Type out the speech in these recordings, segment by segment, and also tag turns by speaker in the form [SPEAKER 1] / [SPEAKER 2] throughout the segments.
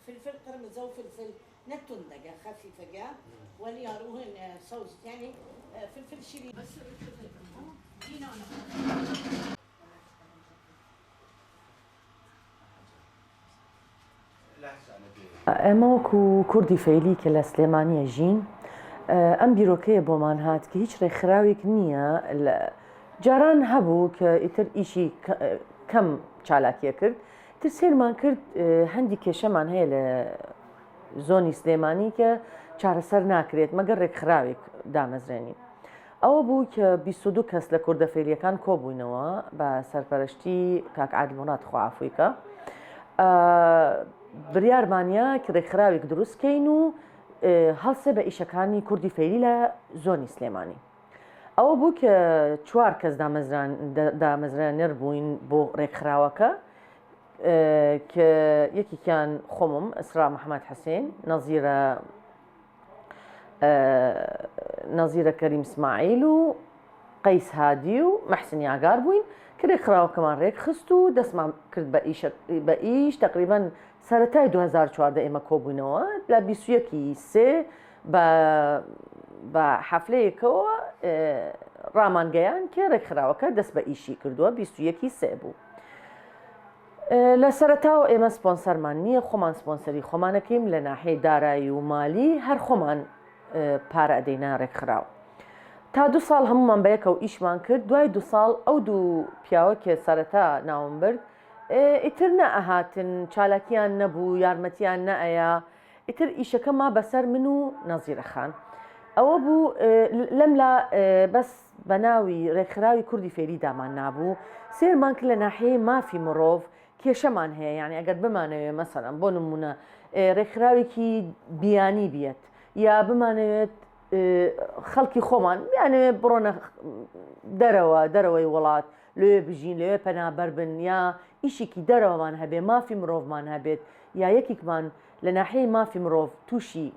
[SPEAKER 1] فلفل قرمزە و فلفل نە توندەگە خەفیفەگە وەل یاروهن سەوز یانی فلفل شیرین.
[SPEAKER 2] ئێمە وەکو کوردی فەیلی کە لە سلێمانی ئەژین ئەم بیرۆکەیە بۆمان هات کە هیچ ڕێکخراوێک نییە لە جاران هەبوو کە ئیتر ئیشی کەم چالاکیە کرد تر سێرمان کرد هەندی کێشەمان هەیە لە زۆنی سلێمانی کە چارەسەر ناکرێت مەگەر ڕێکخراوێک دامەزرێنین. ئەوە بوو کە 22 کەس لە کوردە فەیلیەکان کۆبووینەوە بە سەرپەرشتی کاک عادل موراد خوا عەفوی کە بریارمانە کە ڕێکخراوێک دروست کەین و هەڵسێ بە ئیشەکانی کوردی فەیلی لە زۆنی سلێمانی. ئەوە بوو کە چوار کەس دامەزرێنەر بووین بۆ ڕێکخراوەکە کە یەکێکیان خۆمم ئیسرا محەمەد حسێن، نەزیرە نەزیرە کەریم سماعیل و قەیس هادی و مەحسن یاگار بووین کە رێکخراوەکەمان رێکخست و دەستمان کرد بە ئیش بە ئیش تقریبا سەرەتای 2014 ئێمە کۆبووینەوە لە 21 سێ بە بە حەفلەیەکەوە ڕامانگەیان کە ڕێکخراوەکە دەست بە ئیشی کردووە 21 سێ بوو. لە سەرەتاوە ئێمە سپۆنسەرمان نییە، خۆمان سپۆنسەری خۆمانەکەین لە ناحیەی دارایی و مالی هەر خۆمان پارە ئەدەینە ڕێکخراو. تا دوو ساڵ هەمومان بەیەکەوە ئیشمان کرد، دوای دوو ساڵ ئەو دوو پیاوە کە سەرەتا ناوم برد ئیتر نەئەهاتن، چالاکیان نەبوو، یارمەتیان نەئەیا، ئیتر ئیشەکە ما بەسەر من و نەزیرە خان. ئەوە بوو لەملا بەس بە ناوی رێکخراوی کوردی فێری دامان نابوو، سەیرمان کرد لە ناحیەی مافی مڕۆڤ کێشەمان هەیە، یانی ئەگەر بمانەوێ مەسەلەن بۆ نموونە رێکخراوێکی بیانی بیەت یا بمانەوێت خەڵکی خۆمان بیانەوێ بڕۆنە دەرەوە دەرەوەی وڵات لەوێ بژین لەوێ پەنابەر بن یا ئیشێکی دەرەوەمان هەبێ مافی مرۆڤمان هەبێت یا یەکێکمان لە ناحیەی مافی مرۆڤ تووشی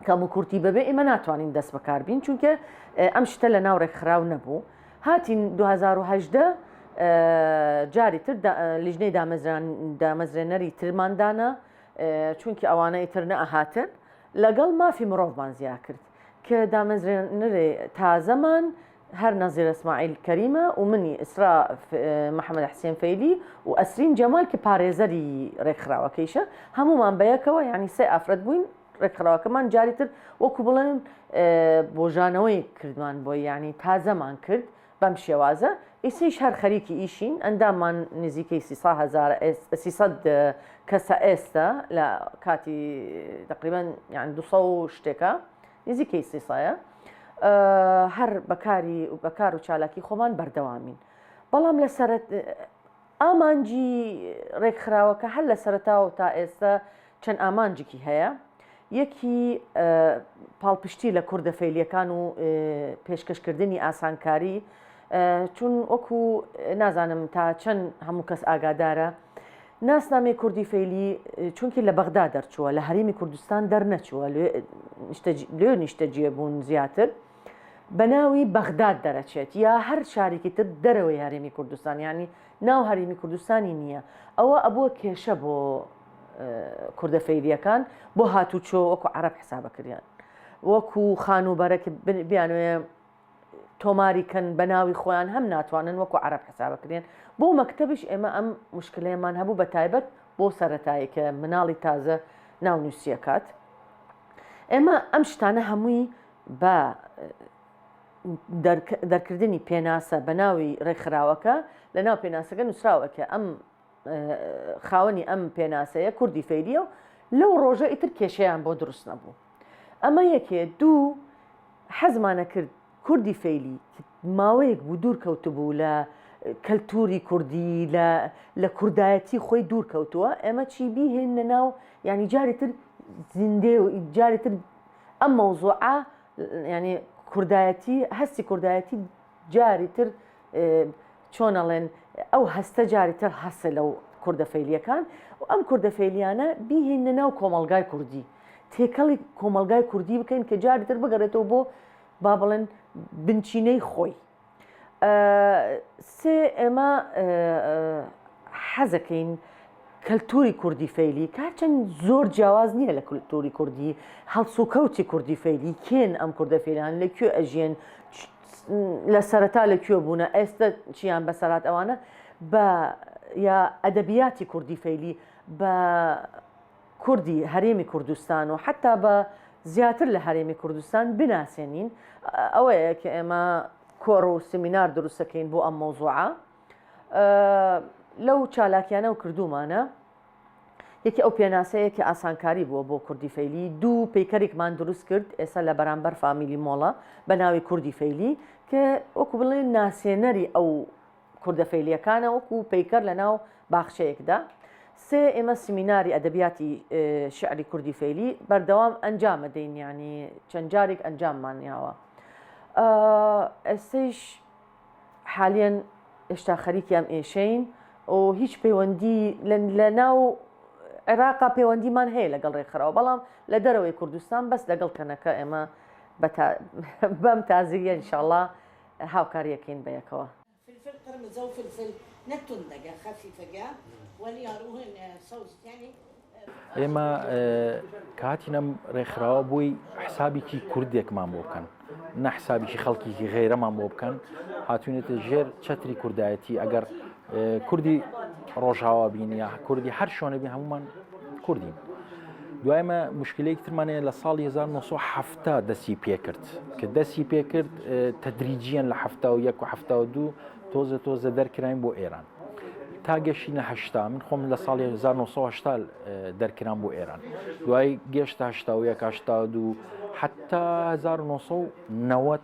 [SPEAKER 2] کەموکورتی ببێ ئێمە ناتوانین دەست بەکار بین چونکە ئەم شتە لە ناو ڕێکخراو نەبوو هاتین 2018 جاری تر لیژنەی دامەزرێنەری ترمان دانا چونکی ئەوانە ئیتر نەئەهاتن لەگەڵ مافی مرۆڤمان زیا کرد کە دامەزرێنەرێ تازەمان هەر نەزیرە سماعیل کەریمە و منی ئیسرا محەمەد حسێن فەیلی و ئەسرین جەمال کە پارێزەری ڕێکخراوەکەیشە هەمومان بەیەکەوە یعنی سێ ئافرەت بووین ڕێکخراوەکەمان جاری تر وەکو بڵێن بۆژانەوەی کردمان بۆی یعنی تازەمان کرد بەم شێوازە ئیسەیش هەر خەریکی ئیشین ئەنداممان نزیکەی 300 کەسە ئێستا لە کاتی تقریبا یعنی 200 شتێکە نزیکەی سی سایە هەر بەکاری بەکار و چالاکی خۆمان بەردەوامین بەڵام لە سەرەت ئامانجی ڕێکخراوەکە هەر لە سەرەتاوە تا ئێستا چەند ئامانجێکی هەیە یەکی پاڵپشتی لە کوردە فەیلیەکان و پێشکەشکردنی ئاسانکاری چون وەکو نازانم تا چەند هەموو کەس ئاگادارە ناسنامەی کوردی فەیلی چونکی لە بەغدا دەرچووە لە هەرێمی کوردستان دەرنەچووە لێ نیشتەجێ بوون زیاتر بە ناوی بەغداد دەرەچێت یا هەر شارێکی تر دەرەوەی هەرێمی کوردستان یعنی ناو هەرێمی کوردستانی نییە ئەوە ئەبووە کێشە بۆ کوردە فەیلیەکان بۆ هاتوچۆ وەکو عەرەب حسابەکریان وەکو خانووبەرە کە بیانوێ تۆماری کەن بە ناوی خۆیان هەم ناتوانن وەکو عەرەب حسابەکرێن بۆ مەکتەبیش ئێمە ئەم مشکلەیەمان هەبوو بە تایبەت بۆ سەتایی کە مناڵی تازە ناونووسیەکات ئێمە ئەم شتانە هەمووی بە دەرکردنی پێناسە بە ناوی ڕێکخراوەکە لە ناو پێناسەکە نووسراوە کە ئەم خاوەنی ئەم پێناسەیە کوردی فەیلیە و لەو ڕۆژە ئیتر کێشەیان بۆ دروست نەبوو ئەمە یەکێ دوو حەزمانە کرد کوردی فەیلی ماوەیەک بوو دوور کەوتبوو لە کەلتوری کوردی لە لە کوردایەتی خۆی دوور کەوتووە ئێمە چی بیهێنە ناو ینی جاری تر زیندێ و جاری تر ئەم مەوزوعە ینی کوردایەتی هەستی کوردایەتی جاری تر چۆن ئەڵێن ئەو هەستە جاری تر هەسە لەو کوردە فەیلیەکان و ئەم کوردە فەیلیانە بیهێنە ناو کۆمەڵگای کوردی تێکەڵی کۆمەڵگای کوردی بکەین کە جاری تر بگەڕێتەوە بۆ با بڵێن بنچینەی خۆی سێ ئێمە حەزەکەین. کەلتوری کوردی فەیلی کە هەرچەند زۆر جیاواز نییە لە کولتوری کوردی، هەڵسوکەوتی کوردی فەیلی، کێن ئەم کوردە فەیلیان، لە کوێ ئەژیێن، لە سەرەتا لە کوێ بوونە، ئێستە چیان بەسەرات ئەوانە بە یا ئەدەبیاتی کوردی فەیلی بە کوردی هەرێمی کوردستان و حتا بە زیاتر لە هەرێمی کوردستان بناسێنین ئەوەیە کە ئێمە کۆڕ و سمینار دروستەکەین بۆ ئەم مەوزوعە. لەو چالاکیانە و کردوومانە یەکی ئەو پێناسەیە کە ئاسانکاری بووە بۆ کوردی فەیلی دوو پەیکەرێکمان دروست کرد ئێستا لە بەرامبەر فامیلی مۆڵە بە ناوی کوردی فەیلی کە وەکو بڵێ ناسێنەری ئەو کوردە فەیلیەکانە وەکو پەیکەر لە ناو باخچەیەکدا سێ ئێمە سمیناری ئەدەبیاتی شعری کوردی فەیلی بەردەوام ئەنجامە دەین ینی چەند جارێک ئەنجاممان یاوە ئێستەیش حالیەن هێشتا خەریکی ئەم ئێشەین و هیچ پەیوەندی لە ناو عێراقا پەیوەندیمان هەیە لەگەڵ ڕێکخراوە بەڵام لە دەرەوەی کوردستان بەس لەگەڵ کەنەکە ئێمە بەم تازیە انشاءاللە هاوکاریەکەین بە یەکەوە.
[SPEAKER 1] فلفل قرمزە و فلفل نە توندەگە خەفیفەگە وەلی یاروهن سەوز یانی.
[SPEAKER 3] ئێمە کە هاتینە ئەم ڕێکخراوە بۆی حسابێکی کوردێکمان بۆ بکەن نە حسابێکی خەڵکیکی غیرەمان بۆ بکەن هاتوینێتە ژێر چەتری کوردایەتی ئەگەر کوردی ڕۆژاوا بین یا کوردی هەر شوێنە بین هەمومان کوردین دوایمە مشکلەیەک ترمانەیە لە ساڵی 1970 دەستی پێکرد کە دەستی پێکرد تدریجیان لە 71 و 72 تۆزە تۆزە دەرکراین بۆ ئێران تا گەشتینە 80 من خۆم لە ساڵی 1970 دەرکرام بۆ ئێران دوای گەشت 81 82 حتا 1990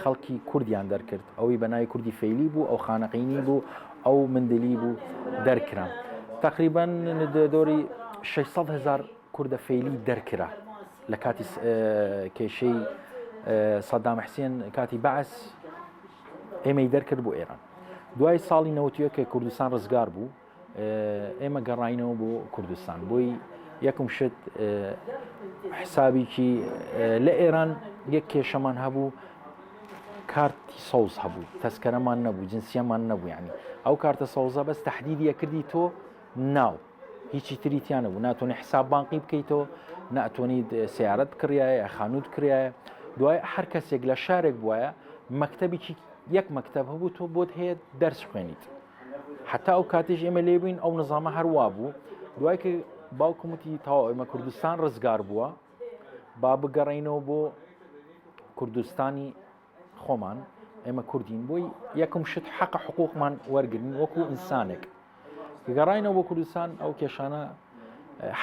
[SPEAKER 3] خەڵکی کوردیان دەرکرد ئەوەی بە ناوی کوردی فەیلی بوو ئەو خانەقینی بوو ئەو مندلی بوو دەرکران تقریبا دۆری 600 هزار کوردە فەیلی دەرکرا لە کاتی کێشەی سەدام حسێن کاتی بەعس ئێمەی دەرکرد بۆ ئێران دوای ساڵی نەوتیە کە کوردستان ڕزگار بوو ئێمە گەڕینەوە بۆ کوردستان بۆی یەکم شت حسابێکی لە ئێران یەک کێشەمان هەبوو کارتی سەوز هەبوو تەسکەرەمان نەبوو جنسیەمان نەبوو ینی ئەو کارتە سەوزە بەس تهدیدیە کردی تۆ ناو هیچی تری تیا نەبوو ناتۆنی حساب بانقی بکەیتەوە ناتۆنیت سیارەت بکڕایە خانووت کڕایە دوای هەر کەسێک لە شارێک بواە مەکتەبێکی یەک مەکتەب هەبوو تۆ بۆت هەیە دەرس خوێنیت حتا ئەو کاتیش ئێمە لێ بووین ئەو نظامە هەروە بوو دوای کە باوکم وتی تەواو ئێمە کوردستان ڕزگار بووە با بگەڕینەوە بۆ کوردستانی خۆمان ئێمە کوردین بۆی یەکم شت حەقە حقوقمان وەرگین وەکو ئینسانێک گەڕاینەوە بۆ کوردستان ئەو کێشانە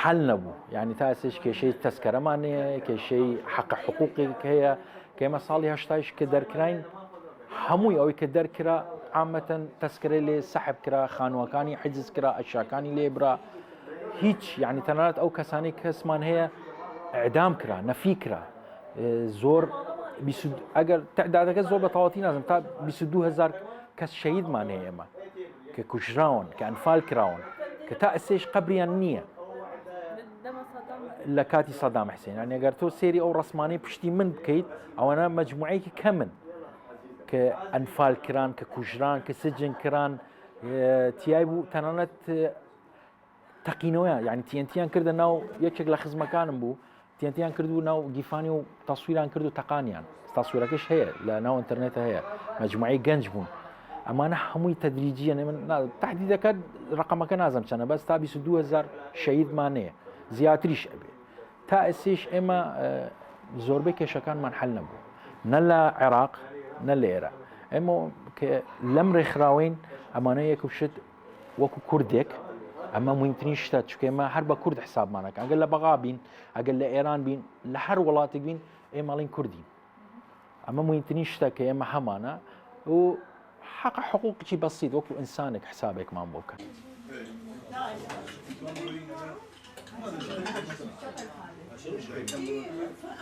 [SPEAKER 3] حل نەبوو یعنی تا ئێستش کێشەی تەسکەرەمان هەیە کێشەی حەقە حقوقێک هەیە کە ئێمە ساڵی هەشتایش کە دەرکراین هەمووی ئەوەی کە دەرکرا عامەتەن تەسکرە لێ سەحب کرا خانووەکانی حجز کرا ئەشاکانی لێ برا هیچ یعنی تەنانەت ئەو کەسانی کەسمان هەیە ئەدام کرا نەفی کرا زۆر ئەگەر تعدادەکە زۆر بە تەواتی نازم تا 22هزار کەس شەهیدمان هەیە ئێمە کە کوژراون کە ئەنفال کراون کە تا ئەسێش قەبریان نییە لە کاتی سەدام حسێن ئەگەر تۆ سێری ئەو ڕسمانەی پشتی من بکەیت ئەوەنە مجموعەیەکی کەمن کە ئەنفال کران کە کوژران کە سجن کران تای بوو تەنانەت تەقینەوەیان یعنی تیەنتیان کردە ناو یەکێک لە خزمەکانم بوو تیەنتیان کرد و ناو گیفانی و تەسویران کرد و تەقانیان تەسویرەکەش هەیە لە ناو ئینتەرنێتە هەیە مجموعەی گەنج بوون ئەمانە هەمووی تەدریجیە من تهدیدەکە ڕقەمەکە نازم چەنە بەس تا 22هزار شەیدمانەیە زیاتریش ئەبێ تا ئێسیش ئێمە زۆربەی کێشەکانمان حل نەبوو نە لە عێراق نە لێرە ئێمە لەم ڕێکخراوین ئەمانە یەک شت وەکو کوردێک ئەمە مهمترین شتە چونکە ئێمە هەر بە کورد حسابمانەکە ئەگەر لە بەغا بین ئەگەر لە ئێران بین لە هەر وڵاتێک بین ئێمەڵین کوردین ئەمە مهمترین شتە کە ئێمە هەمانە و حەقە حقوقی بەسیت وەکو ئینسانێک حسابێکمان بۆ بکەن.